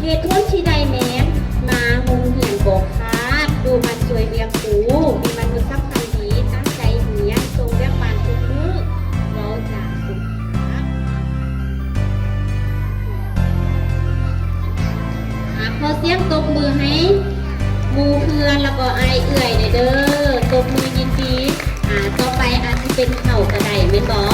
ເຫດຜົນທີ່ໄດ້ແມ່ນ ມາໂຮງຮຽນບໍ່ຂາດ, ດູໝັ່ນຊ່ວຍວຽກຄູ, ມີມະນຸດສຳພັນດີ, ຕັ້ງໃຈຮຽນ, ສົ່ງວຽກບ້ານທຸກມື້, ເວົ້າຈາສຸພາບ. ອາ ຂໍສຽງຕົບມືໃຫ້ໝູ່ເພື່ອນ ແລ້ວກໍອ້າຍເອື້ອຍແດ່ເດີ້. ຕົບມືຍິນດີ. ອາ ຕໍ່ໄປອາດຊິເປັນເຂົາກໍໄດ້ແມ່ນບໍ່?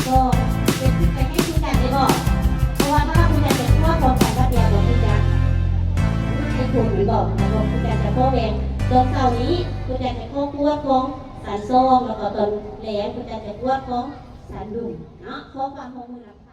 ກໍເປັນຜູ້ຈັດໃຫ້ຄືກັນໄດ້ບໍ່? ເພາະວ່າຖ້າວ່າຜູ້ຈັດຈະຕົວະພ້ອມກັນກັບແດວບໍ່ຄືຈັດໃຫ້ຄົນແມ່ນບໍ່? ແລ້ວກໍຜູ້ຈັດຈະຂໍແບ່ງ ຕອນເຊົ້ານີ້ຜູ້ຈັດຈະຂໍກວດຂອງຊັ້ນສອງ ແລ້ວກໍຕອນແລງຜູ້ຈັດຈະກວດຂອງຊັ້ນລຸ່ມເນາະ. ຂໍຄວາມຮ່ວມມືນຳ.